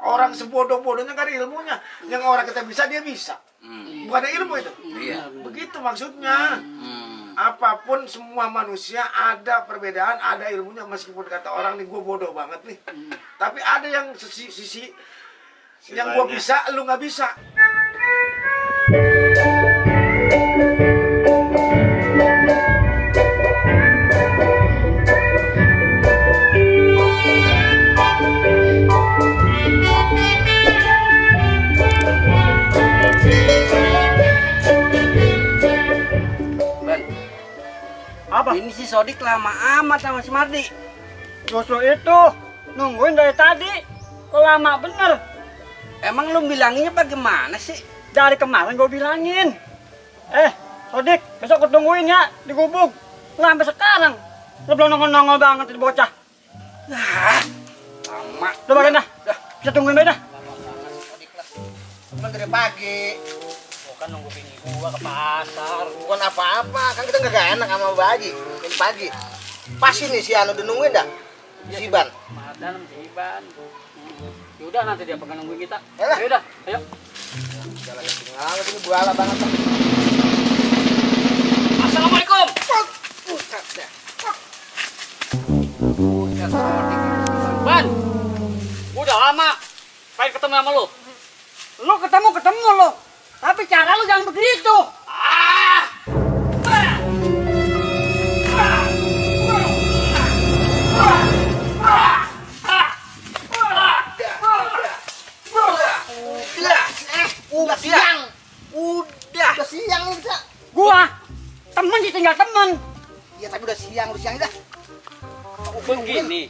Orang sebodoh-bodohnya gak ada ilmunya. Yang orang kita bisa, dia bisa. Bukan ada ilmu itu. Iya. Begitu maksudnya. Apapun semua manusia ada perbedaan, ada ilmunya. Meskipun kata orang nih gue bodoh banget nih. Tapi ada yang sisi yang gue bisa, lu gak bisa. Apa? Ini si Sodik lama amat sama si Mardi. Justru itu, nungguin dari tadi. Kok lama bener? Emang lu bilanginnya bagaimana sih? Dari kemarin gue bilangin. Sodik, besok gue tungguin ya di gubuk. Lah sampai sekarang, lu belum nongol-nongol banget di bocah. Lama. Udah bagain dah. Kita tungguin aja dah. Lama banget si Sodik lah. Cuman dari pagi. Kan nunggu bini gua ke pasar. Bukan apa-apa, kan kita nggak enak sama Baji. Ini pagi. Pas ini si Anu udah nungguin dah. Si Ban. Madan si Iban. Yaudah nanti dia pegang nungguin kita. Yalah. Yaudah, ayo. Jalan tinggal ini buala banget. Assalamualaikum. Ban, gua udah lama pengen ketemu sama lu. Lu ketemu lu. Tapi cara lu jangan begitu. Udah siang. Udah siang nih kita. Gua temen ditinggal temen. Ya tapi udah siang dah. Begini,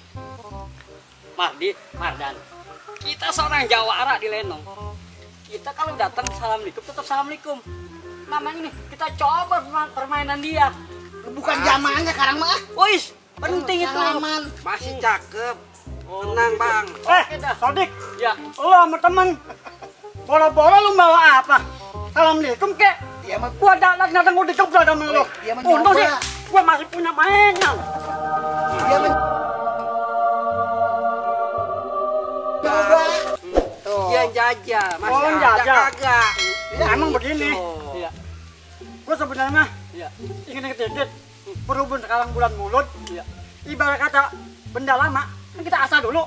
Mardan, kita seorang jawara di Lenong. Kita kalau datang assalamualaikum tetap assalamualaikum. Namanya nih kita coba permainan dia. Bukan zamannya sekarang mah. Wis, penting itu. Salaman. Masih cakep. Tenang bang. Sodik. Ya. Lo sama temen. Boro-boro lu bawa apa? Assalamualaikum kek. Dia mah Gua datang udah coba sama lo. Dia mah Untung sih, nyoba. gua masih punya mainan. dia mah coba. Dia jajah. Masih Oh, ada jajah. kagak? Ya, emang begini. Oh. Iya. Gua sebenarnya ingin dikit-dikit. Berhubung sekarang bulan Mulut. Iya. Ibarat kata benda lama, kan kita asah dulu.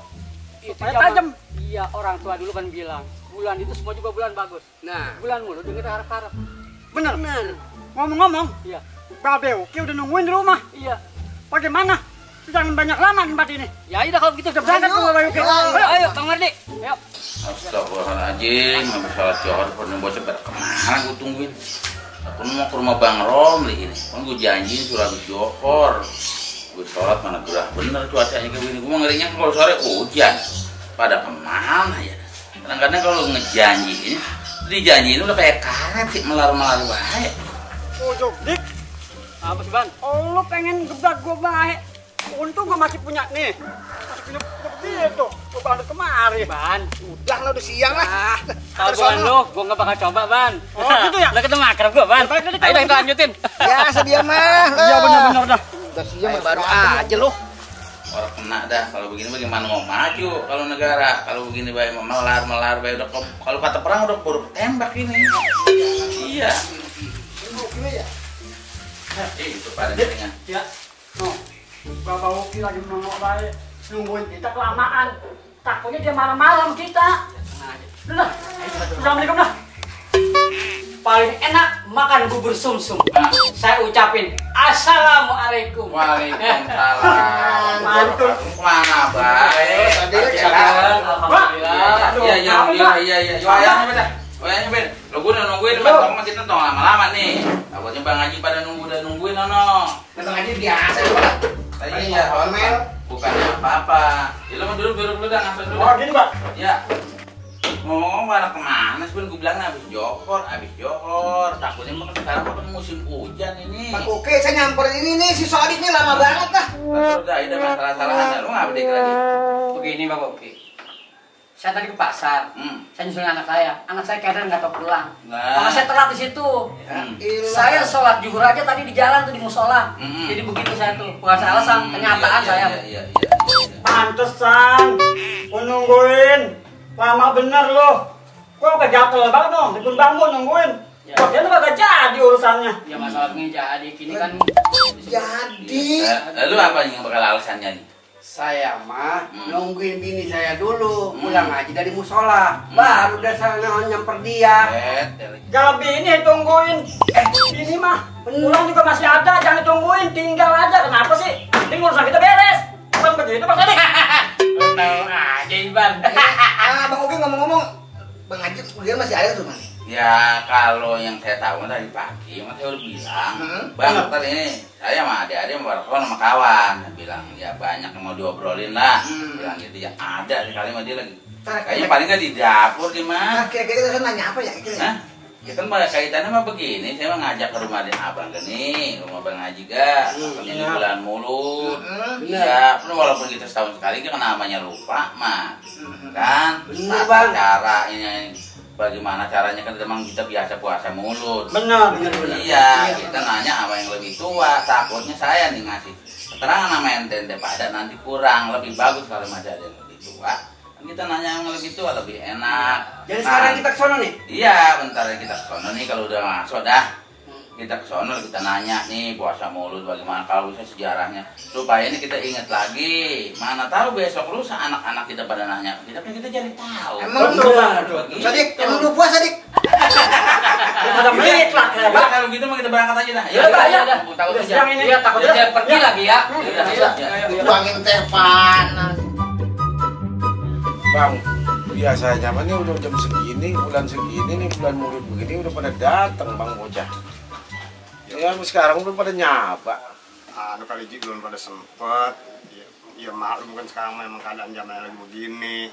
Supaya tajam. Iya, orang tua dulu kan bilang, bulan itu semua juga bulan bagus. Nah, Bulan Mulut yang kita harap-harap. Bener. bener. Ngomong-ngomong, Iya. Babe Uki udah nungguin di rumah. Iya. Bagaimana? Jangan banyak lama di tempat ini. Ya udah kalau gitu Kita berangkat ke Babe Uki. Ayo, Bang Mardi. Ayo. Astagfirullahaladzim, habis sholat johor pernah bocah pada kemana gue tungguin. Aku mau ke rumah Bang Romli ini, kan gue janjiin suruh habis johor. Gue sholat mana gerah bener cuacanya kayak gini. Gue mau ngerinya kalau sore hujan. Pada kemana ya? Kadang-kadang kalau ngejanjiin, dijanjiin udah kayak karet sih, melar-melar baik. Oh, Dik. Apa sih, Ban? Oh, lu pengen gebrak gua baik. Untung gua masih punya nih. Masih punya begitu. Gua bantu kemari. Ban, Udah lah udah siang lah. kalau bukan lu, gua nggak bakal coba, Ban. Oh, gitu ya? Lo ketemu akrab gua, Ban. Baik, Dik, Ayo kalau kita lanjutin. Biasa dia mah. Iya, benar-benar dah. Udah siang Kayak mah baru berantem. aja lu. Orang kena dah, kalau begini bagaimana mau maju kalau negara, kalau begini baik melar baik udah kalau kata perang udah baru tembak ini. Iya. Itu pada jaringan. Ya. Oh. Bapak Uki lagi nongol baik. Nungguin kita kelamaan. Takutnya dia malam-malam kita. Udah. Assalamualaikum dah. Paling enak makan bubur sumsum. Saya ucapin Assalamualaikum. Waalaikumsalam. Mantul. Mana baik? Alhamdulillah. Iya. Wayangnya beda. Wayangnya beda. Lo gue udah nungguin, bang masih nonton lama-lama nih. Takutnya Bang Haji pada nungguin nono. Nonton aja biasa ya, Pak. Tadi ya, bukan apa-apa. Ya lo mau duduk dulu dah, ngasuh dulu. Oh, gini, Pak. Ya. Ngomong mana kemana sih? Gue bilang habis johor. Takutnya sekarang kan musim hujan ini. Pak Oke, saya nyamperin ini nih si Sodik nih lama banget dah. Udah, ada masalah-salahan. Lu nggak berdek lagi? Begini, Bapak Oki. Saya tadi ke pasar. Hmm. Saya nyusulin anak saya. Anak saya kadang nggak tahu pulang. Nah. Maka saya telat di situ. Ilah. Saya sholat zuhur aja tadi di jalan tuh di musola. Mm-mm. Jadi begitu saya tuh. Bukan saya alasan, kenyataan saya. Iya. Pantesan. Gua nungguin. Lama bener lo. Gua udah gatel banget dong, dikun bangun nungguin. Kok dia kagak jadi urusannya. Ya masalahnya jadi kini kan Jadi. Lalu apa yang bakal alasannya nih? Saya mah nungguin bini saya dulu pulang aja dari musola, baru udah sana nyamper dia. Kalau bini tungguin. Bini mah pulang juga masih ada, jangan tungguin, tinggal aja. Kenapa sih? Penting urusan kita beres. Bukan begitu Bang Sadik. tahu aja Iban. Bang Uki ngomong-ngomong, Bang Haji kemudian masih ada tuh, Mas? Ya kalau yang saya tahu tadi pagi, mas saya udah bilang, bang tadi ini saya sama adik-adik mau berkawan sama kawan, saya bilang ya banyak yang mau diobrolin lah, bilang gitu ya ada sekali sama dia lagi, kayaknya paling nggak di dapur di mana? Kira-kira kita nanya apa ya? Hah? Ya kan kaitannya mah begini, saya mau ngajak ke rumah abang gini, rumah Bang Haji ga, ini bulan mulut, ya, walaupun kita setahun sekali kan namanya lupa mah, kan? Tata cara ini. Bagaimana caranya kan memang kita biasa puasa mulut. Benar. Iya, kita nanya apa yang lebih tua. Takutnya saya nih ngasih keterangan sama ente pada nanti kurang. Lebih bagus kalau masih ada yang lebih tua. Kan kita nanya yang lebih tua lebih enak. Jadi sekarang kita ke sono nih. Iya, bentar ya kita ke sono nih kalau udah masuk dah. Kita ke sono kita nanya nih puasa mulut bagaimana kalau bisa sejarahnya supaya ini kita ingat lagi. Mana tahu besok lusa anak-anak kita pada nanya kita kan kita jadi tahu. Emang lu Sadik, emang lu puas Sadik? Ada menit lah. Kalau gitu mah kita berangkat aja dah. Ya udah, ya udah. Takut aja. Iya, takut dia pergi lagi ya. Buangin teh panas. Bang, biasanya mah ini udah jam segini, bulan segini nih, bulan mulut begini udah pada datang Bang bocah. Ya sekarang belum pada nyaba. Anu kali Ji belum pada sempet. Ya maklum kan sekarang memang keadaan zamannya lagi begini.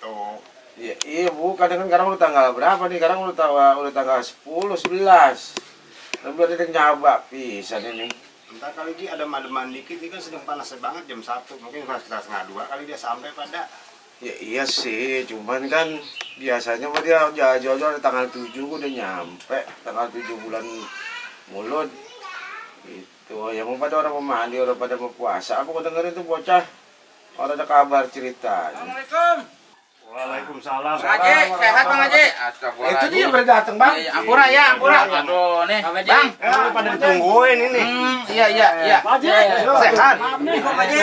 Tuh. Iya bu, kadang-kadang udah tanggal berapa nih? Kadang udah tanggal 10, 11. Dan belum ada yang nyaba pisan ini. Entar kali Ji ada mademan dikit, ini kan sedang panas banget jam 1. Mungkin sekitar setengah 2 kali dia sampai pada. Ya iya sih, cuman kan biasanya mah dia jauh-jauh ada tanggal 7 udah nyampe. Tanggal 7 bulan mulut itu yang mau pada orang mau mandi, orang pada mau puasa. Aku dengerin tuh bocah orang ada kabar cerita. Assalamualaikum. Waalaikumsalam. Bang Haji, sehat Bang Haji? Itu dia baru datang Bang. Ampura ya, ampura. Aduh nih, Bang. Pada ditungguin ini. Iya. Haji, Sehat. maaf nih, Kok Haji.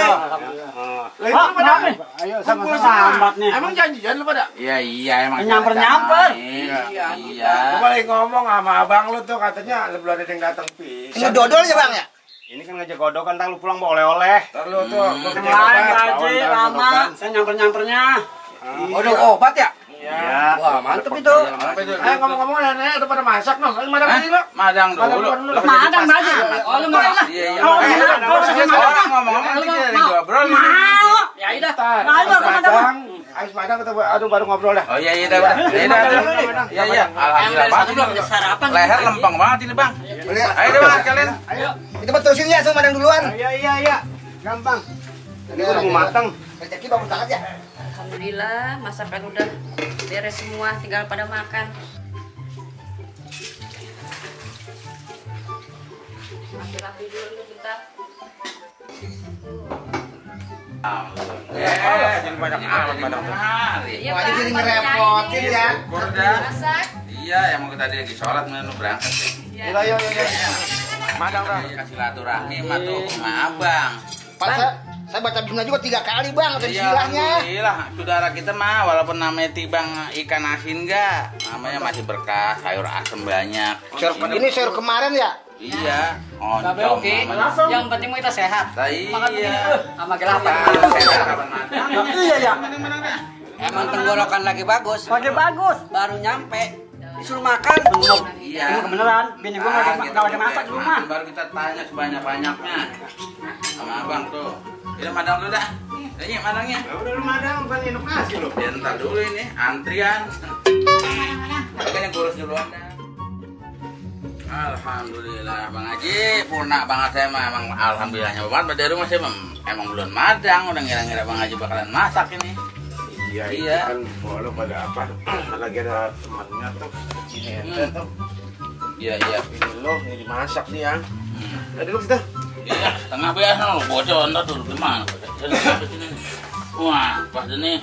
Lah itu pada Ayo sama-sama nih. Emang janjian lu pada? Iya emang. Nyamper-nyamper. Iya. Gua balik ngomong sama abang lu tuh katanya belum ada yang datang Ini dodol ya Bang ya? Ini kan ngajak godok kan lu pulang bawa oleh-oleh. Ntar lu tuh gua kerja Lain obat. Haji, lama. Saya nyamper-nyampernya. Udah obat ya? Iya. Wah, mantep itu. Ngomong-ngomong nenek udah pada masak noh. Madang ini lo. Madang dulu. Madang Haji. Oh, lu mau lah. Iya. Orang ngomong-ngomong kita ngobrol. mau. Ya udah. Ais Madang kita baru ngobrol dah. Oh iya dah. Iya. Alhamdulillah bagus. Sarapan. Leher lempeng banget ini, Bang. Ayo deh, Bang, kalian. Kita terusin ya sama Madang duluan. Iya. Gampang. Ini udah mau matang. Rezeki bagus banget ya. Alhamdulillah masakan udah beres semua, tinggal pada makan. Rapi-rapi dulu bentar. Jadi banyak amat Madang. Iya, Wah, Bang, jadi baru ngerepotin nyanyi. ya. Syukur dah. Masak. Iya, yang mau tadi lagi sholat lu berangkat. Iya. Ayo. Madang dah. Kasih silaturahmi mah tuh sama Abang. Pak, saya baca bismillah juga 3 kali Bang, ada Iya, istilahnya. alhamdulillah. Saudara kita mah walaupun namanya tibang ikan asin enggak, namanya masih berkah, sayur asem banyak. Ini sayur kemarin ya? Iya, Tapi oncom oke. namanya. Yang penting mah kita sehat. Makan begini Iya. sama gelapan. Sehat kapan madang. Iya ya. Emang tenggorokan lagi bagus. Lagi bagus. Baru nyampe disuruh makan. Bener. Iya. Ini kebenaran. Bini gua nggak ada masak di rumah. Baru kita tanya sebanyak-banyaknya sama abang tuh. Ya madang dulu dah. Ini madangnya. Ya udah lu madang bukan induk nasi lu. Ya, ntar dulu ini antrian. Kan yang kurus duluan dah. Alhamdulillah Bang Haji, purna banget saya mah emang alhamdulillahnya banget dari rumah saya emang belum madang, udah ngira-ngira Bang Haji bakalan masak ini. Iya. Kan boleh pada apa? Lagi ada temannya tuh. Ini ente tuh. Iya. Ini lo, ini dimasak nih ya. Jadi lu kita. Iya, tengah biasa lo bocor ntar tuh gimana? Jadi sampai sini. Wah, pas ini.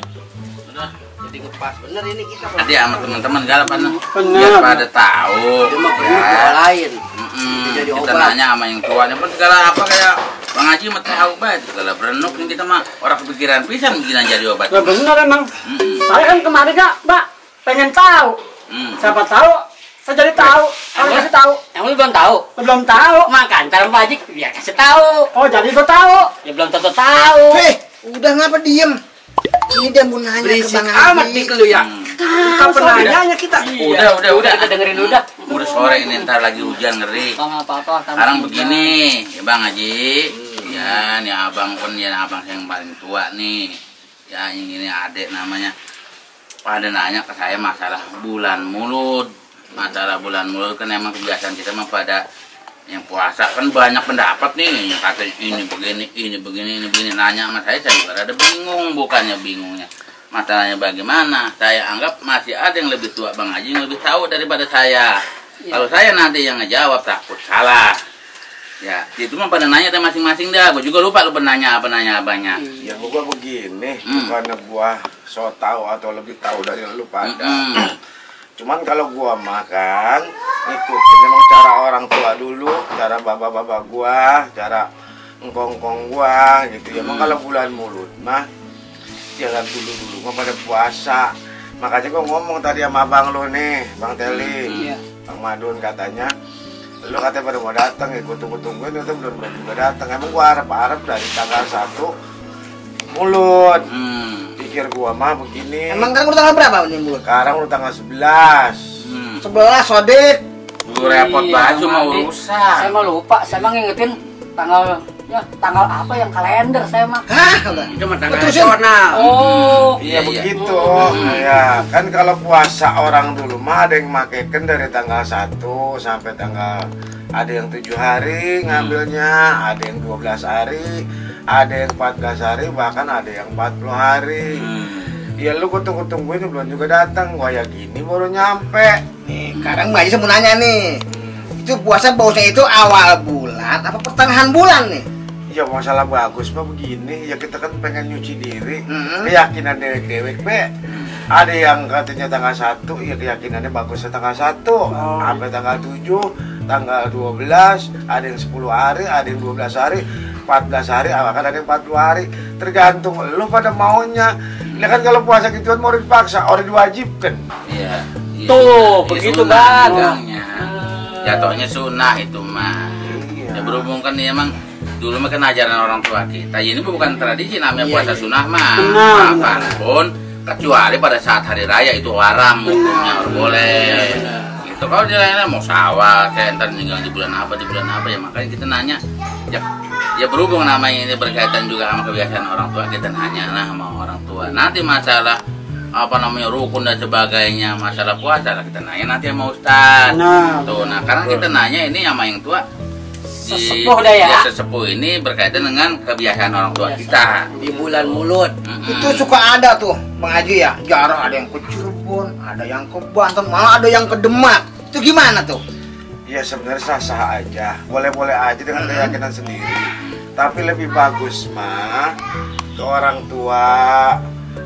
Udah. mesti ngepas bener ini kita. Nanti sama teman-teman galapan Bener. biar pada tahu. Dia mah perlu Ya. jualain. Jadi Kita obat. nanya sama yang tuanya pun segala apa kayak Bang Haji mah tahu banget segala berenuk nih kita mah orang kepikiran pisan bikin jadi obat. Ya benar emang. Saya kan kemarin Kak, Mbak, pengen tahu. Siapa tahu, saya jadi tahu. Kalau kasih tahu, Emang lu belum tahu? belum tahu. Makan ntar Pak Haji ya kasih tahu. Oh, jadi gua tahu. Ya belum tentu tahu. Udah ngapa diem? Ini dia mau nanya ke Berisik Bang amat Haji. dik lu ya. Kapan nanyanya kita? Udah. Kita dengerin udah. Udah sore ini ntar lagi hujan ngeri. Bang apa-apa. Sekarang begini, ya Bang Haji. Ya, nih abang pun ya abang yang paling tua nih. Ya yang ini adek namanya. Pada nanya ke saya masalah bulan mulut. Masalah bulan mulut kan emang kebiasaan kita mah pada yang puasa kan banyak pendapat nih yang kata ini begini nanya sama saya juga ada bingung, bukannya bingungnya masalahnya bagaimana. Saya anggap masih ada yang lebih tua Bang Haji yang lebih tahu daripada saya. Kalau saya nanti yang ngejawab takut salah ya itu mah pada nanya ada masing-masing dah. Gue juga lupa lu nanya abangnya. Ya gua begini, bukannya gua so tahu atau lebih tahu dari lu pada. Cuman kalau gua makan ikutin memang cara orang tua dulu, cara bapak-bapak gua, cara engkong-engkong gua gitu ya. Emang kalau bulan mulut mah jangan dulu mah pada puasa. Makanya gua ngomong tadi sama abang lu nih, Bang Teli, Bang Madun katanya lu katanya pada mau datang ya, gua tungguin itu belum juga datang. Emang gua harap dari tanggal 1 mulut. Pikir gua mah begini. Emang kan udah tanggal berapa ini mulut? Sekarang udah tanggal 11. 11 Sodik. Lu repot banget cuma urusan. Saya mah lupa, saya mah ngingetin tanggal apa yang kalender saya mah. Hah? Itu mah tanggal Terusin. nasional. Oh, Iya begitu. Ya, kan kalau puasa orang dulu mah ada yang makaikan dari tanggal 1 sampai tanggal ada yang 7 hari ngambilnya, ada yang 12 hari, ada yang 14 hari, bahkan ada yang 40 hari. Ya lu gua tungguin belum juga datang. Gua ya gini baru nyampe. Nih, sekarang Mbak Haji saya mau nanya nih. Itu puasa bagusnya itu awal bulan apa pertengahan bulan nih? Ya masalah bagus mah begini. Ya kita kan pengen nyuci diri. Keyakinan dewek-dewek be. Ada yang katanya tanggal 1, ya keyakinannya bagusnya tanggal 1 sampai tanggal 7, tanggal 12, ada yang 10 hari, ada yang 12 hari, 14 hari, bahkan ada yang 40 hari. Tergantung lu pada maunya. Ya kan kalau puasa gituan mau dipaksa, orang diwajibkan. Iya. tuh begitu Bang. Jatuhnya sunnah itu mah. Ya berhubung kan ya emang dulu mah kan ajaran orang tua kita. Ini bukan tradisi namanya puasa sunnah mah. Apapun kecuali pada saat hari raya itu haram hukumnya, harus boleh. Gitu kalau di lainnya mau sawah kayak ntar tinggal di bulan apa ya makanya kita nanya. Ya berhubung namanya ini berkaitan juga sama kebiasaan orang tua, kita nanya lah sama orang tua. Nanti masalah apa namanya rukun dan sebagainya, masalah puasa lah kita nanya nanti sama Ustaz. Nah karena kita nanya ini sama yang tua Sesepuh dah ya. Sesepuh ini berkaitan dengan kebiasaan orang tua kita Di bulan mulut. Itu suka ada tuh Bang Haji ya, jarang ada yang ke Cirebon, ada yang ke Banten, malah ada yang ke Demak. Itu gimana tuh? Ya sebenarnya sah-sah aja, boleh-boleh aja dengan keyakinan sendiri. Tapi lebih bagus mah ke orang tua.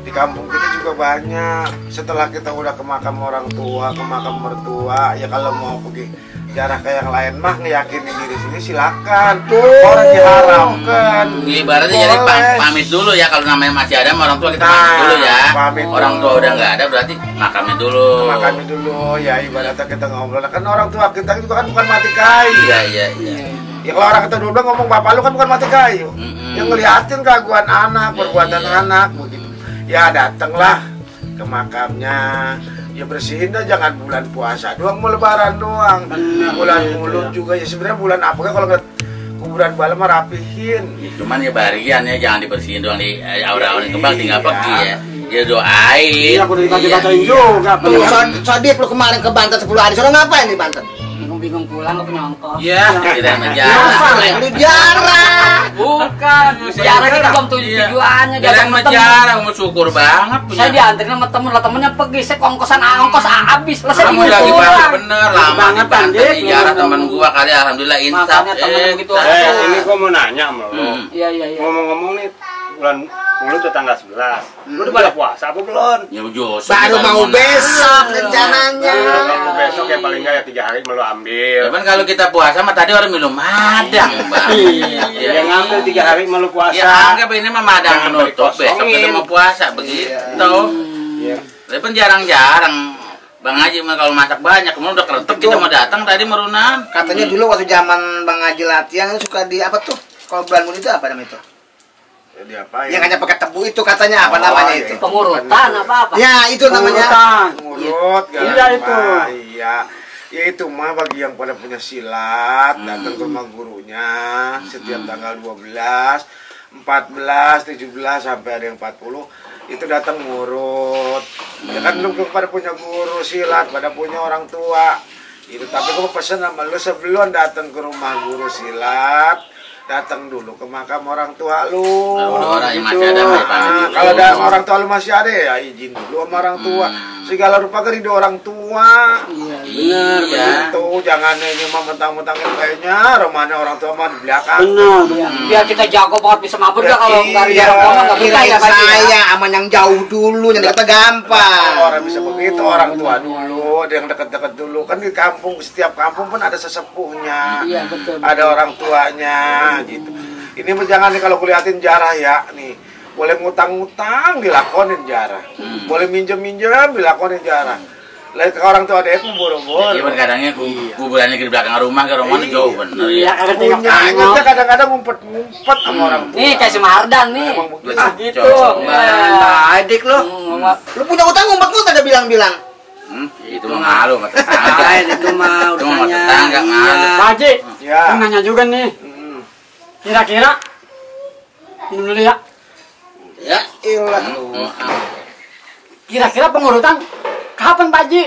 Di kampung kita juga banyak. Setelah kita udah ke makam orang tua, ke makam mertua, ya kalau mau pergi jarak ke yang lain mah ngeyakinin diri sini silakan. Orang diharamkan. Ibaratnya jadi pamit dulu ya, kalau namanya masih ada sama orang tua kita pamit dulu ya. Orang tua udah nggak ada berarti makamnya dulu. Makamnya dulu ya, ibaratnya kita ngobrol. Kan orang tua kita juga kan bukan mati kayu. Iya. Ya kalau orang kita dulu ngomong bapak lu kan bukan mati kayu. Yang ngeliatin keaguan anak, perbuatan anak begitu. Ya datanglah ke makamnya. Ya bersihin dah, jangan bulan puasa doang, mau lebaran doang. Bulan mulut juga ya sebenarnya bulan apa kan kalau kuburan bala mah rapihin. Ya, cuman ya barian ya jangan dibersihin doang di aura-aura kembang tinggal pergi ya. Ya doain. Iya, aku udah dikata-katain juga. Tuh, Sodik lu kemarin ke Banten 10 hari, soalnya ngapain di Banten? Bingung pulang gak punya ongkos. Iya, tidak menjarah. Lu jarang. Bukan, jarah kita belum tujuannya. Jangan menjarah, mau syukur banget. Saya dianterin sama temen lah, temennya pergi, saya ongkos habis. Lah saya Kamu bingung lagi banget pulang. bener, lama di Banten jarah temen gua kali alhamdulillah insaf. Makanya temen begitu. Ini gua mau nanya sama lo. Iya. Ngomong-ngomong nih, bulan mulut tuh tanggal 11. Lu udah pada puasa apa belum? Ya Jos. Baru mau besok rencananya. Kalau besok ya paling nggak ya 3 hari lu ambil. Ya kan kalau kita puasa mah tadi orang minum madang, Bang. Ya ngambil 3 hari lu puasa. Ya anggap ini mah madang Jangan penutup, besok dikosongin. kita mau puasa begitu. Iya. Tapi kan jarang-jarang Bang Haji mah kalau masak banyak, kemudian udah keretek kita mau datang tadi merunan. Katanya dulu waktu zaman Bang Haji latihan suka di apa tuh? Kalau bulan mulut itu apa namanya itu? Ya, diapain? Yang hanya pakai tebu itu katanya apa namanya iya. itu? Pengurutan apa-apa. Ya itu namanya. Ngurut, Iya, itu. Iya. Ya itu mah bagi yang pada punya silat, datang ke rumah gurunya setiap tanggal 12, 14, 17 sampai ada yang 40 itu datang ngurut. Ya kan lu pada punya guru silat, pada punya orang tua. Itu tapi gue pesen sama lu sebelum datang ke rumah guru silat, datang dulu ke makam orang tua lu. Kalau orang yang Gitu. masih ada, pamit dulu. Kalau ada orang tua lu masih ada ya izin dulu sama orang tua. Segala rupa kan ridho orang tua. Benar, Itu jangan ini mah mentang-mentangin kayaknya romana orang tua mah di belakang. Biar kita jago banget bisa mabur gak kalau nggak ada Iya. ngomong nggak bisa Kirain ya Pak Haji, ya? saya aman yang jauh dulu, yang dekat gampang. Orang bisa begitu, orang tua dulu, ada yang dekat-dekat dulu. Kan di kampung, setiap kampung pun ada sesepuhnya. Iya, betul. Ada orang tuanya gitu. Ini mah jangan nih kalau kulihatin jarah ya nih. Boleh ngutang-ngutang dilakonin jarah. Boleh minjem-minjem dilakonin jarah. Lain ke orang tua adek boro-boro. Iya, kadangnya kuburannya di belakang rumah ke rumah jauh bener Iya, ya. ada tengok Punya aja kadang-kadang ngumpet-ngumpet sama orang tua. Nih kayak si Mardan nih. Emang begitu. Gitu. Nah, adik lo. Lu punya utang ngumpet lu ada bilang-bilang. Ya, itu mah malu sama tetangga. Lain itu mah Itu mah sama urusannya. tetangga malu. Pak Haji, Ya. kan nanya juga nih. Kira-kira minum dulu ya. Ya, ilah. Kira-kira pengurutan kapan Pak Haji?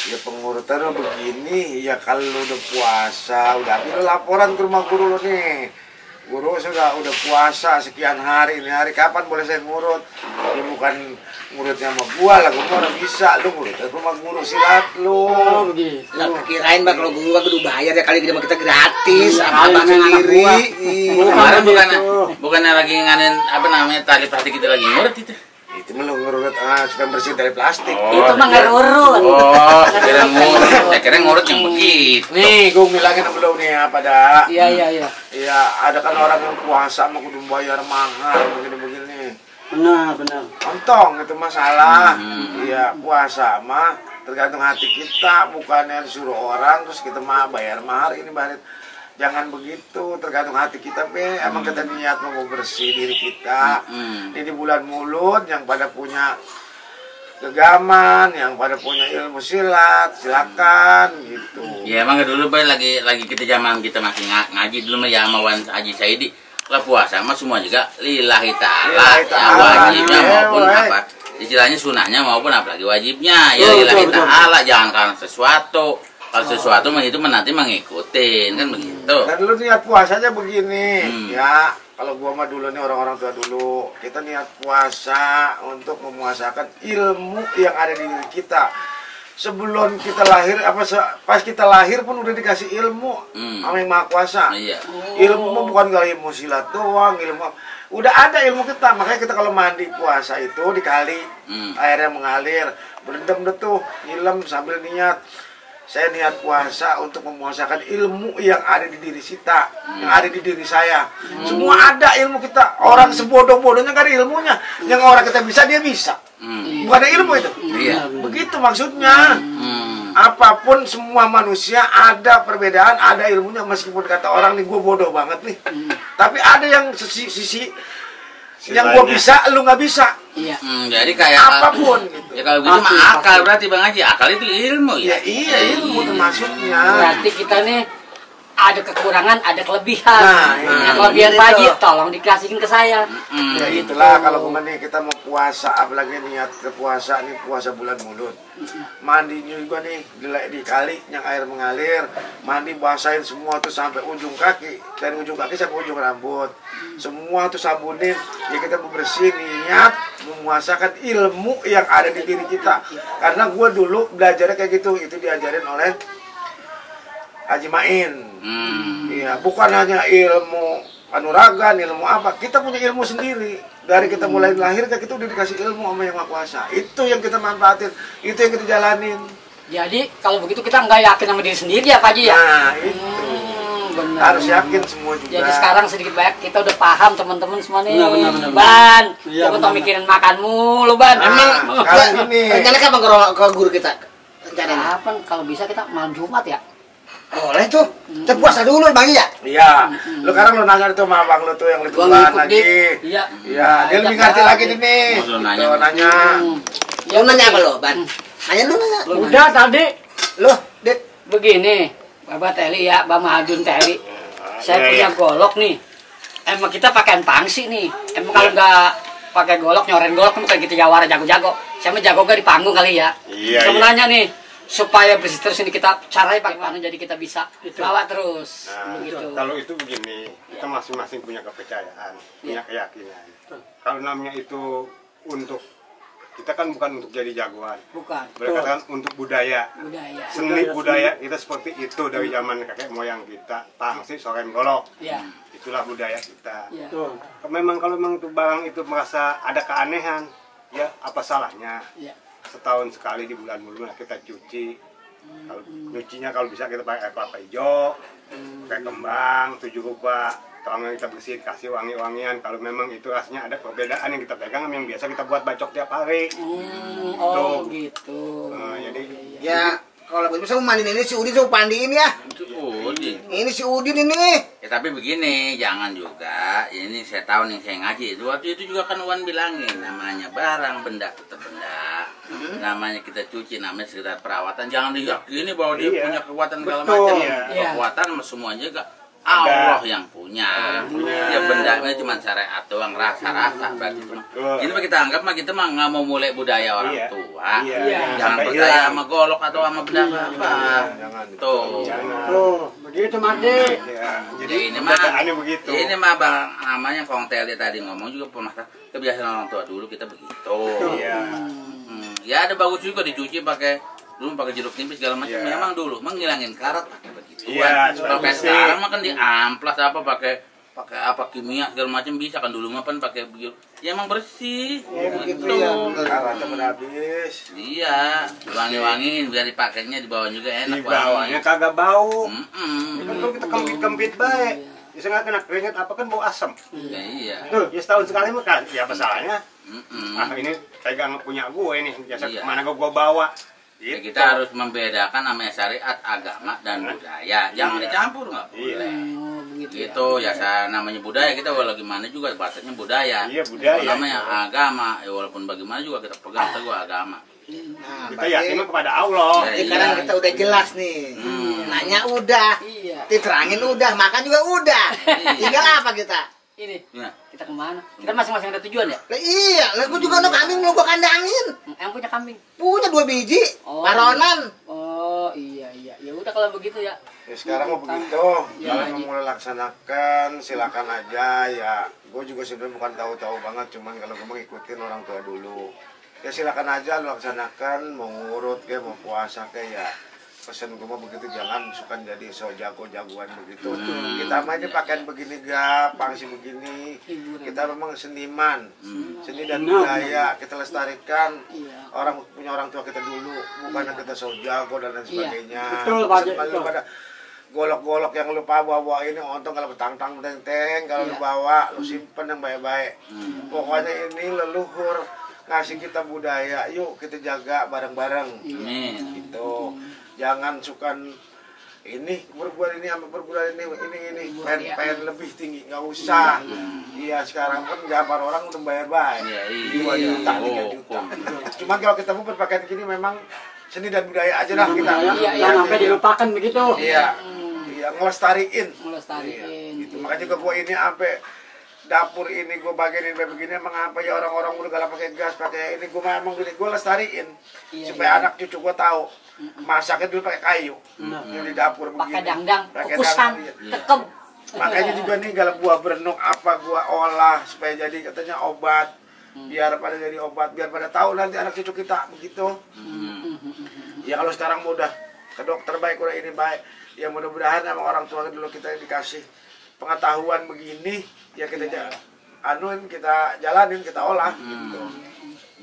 Ya pengurutan mah begini, ya kalau lu udah puasa, udah ambil laporan ke rumah guru lu nih. Guru udah puasa sekian hari, ini hari kapan boleh saya ngurut? Ya bukan ngurutnya sama gua lah, gua udah bisa, lu ngurut ke rumah guru silat lu. Begitu. Lah kirain Bang kalau gua kudu bayar ya kali sama kita gratis, Iya, apa kali memang sendiri. anak Iya. Kemarin bukannya lagi nganin apa namanya tali plastik kita lagi ngurut itu. Itu mah lu ngurut supaya bersih dari plastik. Itu mah nggak urut. Oh, saya kira ngurut yang begitu. Nih, gua bilangin sama lu nih ya pada. Iya. Iya, ada kan orang yang puasa mau kudu bayar mahal begini-begini. Benar. Ontong itu masalah. Iya, puasa mah tergantung hati kita, bukannya disuruh orang terus kita mah bayar mahal ini bayar. Jangan begitu, tergantung hati kita be. Emang kita niat mau bersih diri kita. Ini di bulan mulut yang pada punya gegaman, yang pada punya ilmu silat, silakan gitu. Ya emang dulu Bay lagi kita zaman kita masih ngaji dulu mah ya sama Wan Haji Saidi. Lah puasa mah semua juga lillahi ta'ala. Lillahi Ya ta'ala, wajibnya ya, maupun woy. apa istilahnya sunahnya maupun apalagi wajibnya. Ya lillahi ta'ala, jangan karena sesuatu. Kalau sesuatu mah itu nanti mengikutin kan begitu. Dan lu niat puasanya begini, ya. Kalau gua mah dulu nih orang-orang tua dulu, kita niat puasa untuk memuasakan ilmu yang ada di diri kita. Sebelum kita lahir, pas kita lahir pun udah dikasih ilmu sama Yang Maha Kuasa. Iya. Ilmu mah bukan kalau ilmu silat doang, ilmu udah ada ilmu kita. Makanya kita kalau mandi puasa itu dikali, airnya mengalir, berendam deh tuh, nyilam sambil niat. Saya niat puasa untuk memuasakan ilmu yang ada di diri kita, yang ada di diri saya. Semua ada ilmu kita. Orang sebodoh-bodohnya kan ada ilmunya. Yang orang kita bisa, dia bisa. Bukan ada ilmu itu. Iya. Begitu maksudnya. Apapun semua manusia ada perbedaan, ada ilmunya. Meskipun kata orang nih gue bodoh banget nih. Tapi ada yang sisi yang gue bisa, lu nggak bisa. Iya. Jadi kayak Apapun gitu. ya kalau gitu mah akal berarti Bang Haji. Akal itu ilmu Ya ya. iya ilmu termasuknya. Berarti kita nih ada kekurangan, ada kelebihan. Nah, Nah, kelebihan Pak Haji tolong dikasihin ke saya. Ya itulah kalau kemana kita mau puasa, apalagi niat ke puasa nih puasa bulan mulut. Mandinya juga nih di kali yang air mengalir, mandi basahin semua tuh sampai ujung kaki, dari ujung kaki sampai ujung rambut. Semua tuh sabunin, ya kita membersih niat memuasakan ilmu yang ada di diri kita. Karena gue dulu belajarnya kayak gitu, itu diajarin oleh Haji Main. Iya, bukan hanya ilmu kanuragan, ilmu apa, kita punya ilmu sendiri. Dari kita mulai lahir kan kita udah dikasih ilmu sama Yang Maha Kuasa. Itu yang kita manfaatin, itu yang kita jalanin. Jadi kalau begitu kita nggak yakin sama diri sendiri ya Pak Haji ya? Nah, itu. Benar. Harus yakin semua juga. Jadi sekarang sedikit banyak kita udah paham teman-teman semua nih. Benar. Ban, Iya, jangan mikirin makanmu lo Ban. Nah, sekarang gini. Rencana kapan ke guru kita? Rencananya? Kapan kalau bisa kita malam Jumat ya? Boleh tuh. Kita puasa dulu Bang ya. Iya. Lu sekarang lu nanya itu sama abang lu tuh yang lebih tua lagi. Iya. Iya, dia lebih ngerti lagi nih. Mau lu nanya. Tuh, nanya. Lu nanya apa lo, Ban? Nanya lu nanya. Udah tadi. Lu, Dit. Begini, Bapak Teli ya, Bang Mahadun Teli. Saya punya golok nih. Emang kita pakaian pangsi nih. Emang kalau nggak pakai golok, nyoren golok kan kayak gitu jawara jago-jago. Saya mah jago gak di panggung kali ya. Iya, Saya mau iya. nanya nih, supaya bersih terus ini kita caranya bagaimana jadi kita bisa bawa terus. Nah, Begitu. kalau itu begini, kita masing-masing punya kepercayaan, punya keyakinan. Kalau namanya itu untuk kita kan bukan untuk jadi jagoan, Bukan. mereka kan untuk budaya, Budaya. seni budaya kita seperti itu dari zaman kakek moyang kita, pangsi, sorem, golok, Ya. itulah budaya kita. Ya. Memang kalau memang itu barang itu merasa ada keanehan, ya apa salahnya? Ya. Setahun sekali di bulan mulai kita cuci. Kalau nyucinya kalau bisa kita pakai air kelapa hijau, pakai kembang, 7 rupa. Kalau kita bersihin kasih wangi-wangian. Kalau memang itu rasanya ada perbedaan yang kita pegang sama yang biasa kita buat bacok tiap hari. Oh gitu. Jadi Ya, kalau begitu saya mau mandiin ini si Udin, saya mau pandiin ya. Udin. Ini si Udin ini. Ya tapi begini, jangan juga. Ini saya tahu nih saya ngaji. Waktu itu juga kan Wan bilangin namanya barang benda tetap benda. Namanya kita cuci, namanya sekedar perawatan. Jangan diyakini bahwa dia Iya. punya kekuatan segala Betul. macam. Iya. Kekuatan semuanya juga Allah yang punya. Ya bendanya cuma syariat doang, rasa-rasa berarti cuma. Betul. Jadi kita anggap mah kita mah nggak mau mulai budaya orang Iya. tua. Iya. Jangan Sampai percaya hilang. sama golok atau sama benda apa. Jangan. Tuh. jangan. Tuh, begitu Madi. Ya, Jadi ini mah keadaannya begitu. Ini mah bang namanya Kongtel tadi ngomong juga pernah kebiasaan orang tua dulu kita begitu. Iya. Ya ada bagus juga dicuci pakai dulu pakai jeruk nipis segala macam. Iya. Memang dulu menghilangin karat pakai begitu. Iya, Pakai bersih. sekarang mah kan diamplas apa pakai apa kimia segala macam bisa kan dulu mah kan pakai begitu. Ya emang bersih. begitu Gitu. ya. Karatnya pada habis. Iya, wangi-wangin biar dipakainya di bawah juga enak. Di bawahnya kagak bau. Mm-mm. Kan kalau kita kempit-kempit baik. Bisa nggak kena keringat apa kan bau asam. Ya, iya. Tuh, ya setahun sekali mah kan. Ya apa salahnya? Mm-mm. Ah ini pegang punya gue nih. Biasa Iya. kemana gue bawa. Ya, Gitu. kita harus membedakan namanya syariat, agama, dan budaya. Jangan dicampur, nggak boleh. Oh begitu. Gitu ya, namanya budaya kita walau gimana juga bahasanya budaya. Iya, budaya. Kalau namanya agama, ya walaupun bagaimana juga kita pegang teguh agama. Nah, Kita yakin mah kepada Allah. Ya, Jadi sekarang kita udah jelas nih. Nanya udah. Iya. Diterangin udah, makan juga udah. Tinggal apa kita? Ini Ya. kita kemana? Kita masing-masing ada tujuan ya? Lah iya, lah gua juga no kambing mau gua kandangin. Yang punya kambing. Punya 2 biji. Oh. Paronan. Oh iya. Ya udah kalau begitu ya. Ya sekarang mau begitu. Ya, Kalau Haji. mau mulai laksanakan, silakan aja ya. Gue juga sebenarnya bukan tahu-tahu banget, cuman kalau gue mau ngikutin orang tua dulu. Ya silakan aja lu laksanakan, mau ngurut ke, mau puasa ke ya. Pesan gue mah begitu, jangan suka jadi so jago-jagoan begitu. Kita mah aja pakaian begini gak, pangsi begini. Kita memang seniman, seni dan budaya kita lestarikan. Iya. Orang punya orang tua kita dulu, bukannya kita so jago dan lain sebagainya. Betul, Pak Haji, Pesan lu betul. pada golok-golok yang lu bawa ini ontong kalau betang-tang teng-teng kalau lu bawa lu simpen yang baik-baik. Pokoknya ini leluhur ngasih kita budaya, yuk kita jaga bareng-bareng. Amin. Gitu. Jangan suka ini perguruan ini sama perguruan ini pengen lebih tinggi, nggak usah. Iya sekarang kan gambar orang udah bayar baik. Iya, 2 juta, 3 juta. Cuma kalau kita mau berpakaian gini memang seni dan budaya aja dah kita. Jangan sampai dilupakan begitu. Iya. Iya, ngelestariin. Melestariin. Gitu. Makanya juga gue ini sampai dapur ini gue bagian ini begini emang apa ya orang-orang udah galak pakai gas pakai ini gue emang gini gue lestariin supaya anak cucu gue tahu masaknya dulu pakai kayu yang di dapur begini Pakai dangdang, Pakai kukusan, dangdang, iya. tekep. Makanya juga nih galak buah berenuk apa gue olah supaya jadi katanya obat biar pada jadi obat biar pada tahu nanti anak cucu kita begitu. Ya kalau sekarang udah ke dokter baik udah ini baik ya mudah-mudahan sama orang tua dulu kita dikasih pengetahuan begini ya kita anuin, kita jalanin, kita olah gitu.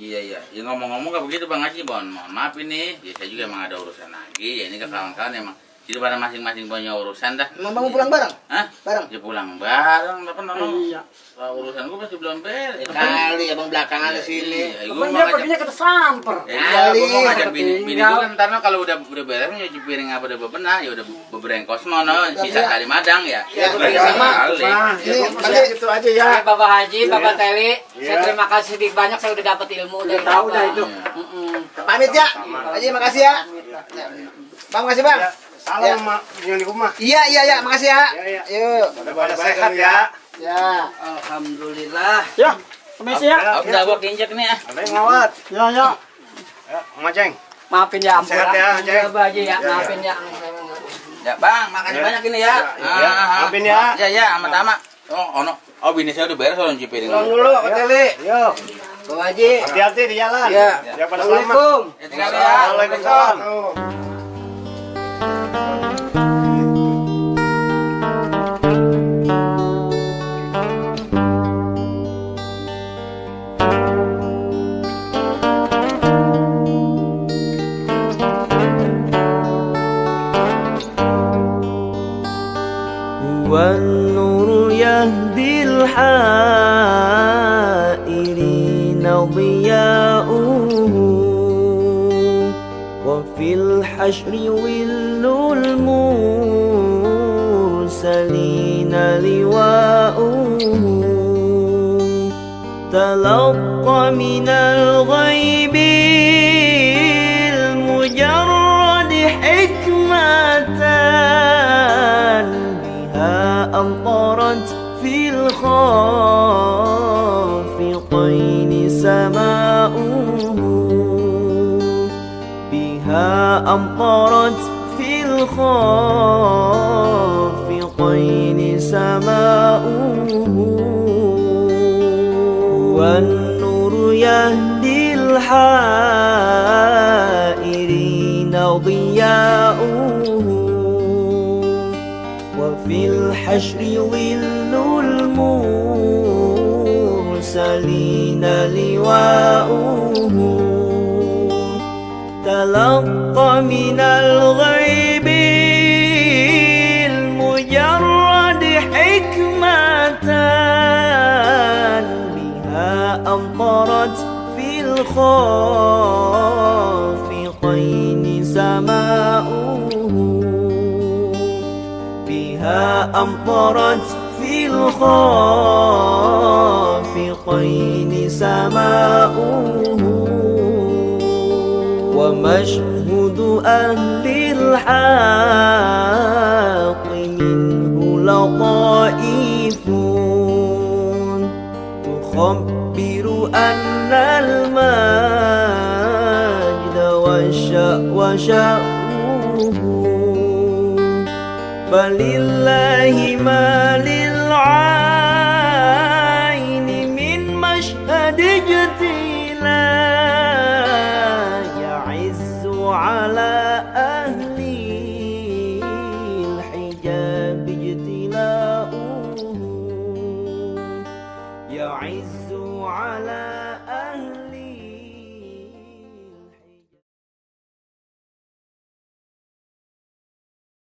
Iya. Ya ngomong-ngomong gak begitu Bang Haji, mohon maaf ini. Ya saya juga emang ada urusan lagi. Ya ini ke kawan-kawan emang. Jadi pada masing-masing punya urusan dah. Emang Bang mau pulang bareng? Hah? Bareng? Ya pulang bareng, apa namanya? Iya. Urusan gue masih belum beres. Kali Abang belakangan ke sini. Iya, Kan dia perginya ke Samper. Iya, gue mau Kali. ngajak bini gue kan karena kalau udah beres nyuci piring apa udah bebenah ya udah beberengkos mono sisa kali madang ya. Iya, Lagi sama. kali. Nah, Ini gitu aja ya. Oke, Bapak Haji, Bapak Teli, saya Iya. terima kasih banyak saya udah dapat ilmu dari Tahu Bapak. dah itu. Pamit ya. Haji makasih ya. Bang makasih Bang. Salam sama yang di rumah. Iya, makasih ya. Iya. Yuk. Pada sehat ya. Ya. Alhamdulillah. Ya, permisi ya. Udah gua injek nih ya. Ada yang ngawat. Ya. Ya, Om Aceng. Maafin ya ampun. Sehat ya, Ceng. Bapak Haji ya, maafin ya. Ya Bang, makasih banyak ini ya. Iya, maafin ya. Ya, amat-amat. Oh, bini saya udah beres kalau nyuci piring. Pulang dulu, Pak Teli. Yo, Bang Haji. hati-hati di jalan. Iya. Ya pada selamat. Assalamualaikum. Ya, tinggal ya. Waalaikumsalam. والنور يهدي الحائرين ضياؤه وفي الحشر ول المرسلين لواؤه تلقى من الغيب المجرد حكمة أمطرت في الخافقين سماؤه بها أمطرت في الخافقين سماؤه والنور يهدي الحائرين ضياؤه وفي الحشر ظل المرسلين لواؤه تلقى من الغيب المجرد حكمة بها أمطرت في الخافقين سماؤه بها أمطرت في الخافقين سماؤه ومشهد أهل الحق منه لطائف تخبر أن المجد وشأوه فلله ما للعالمين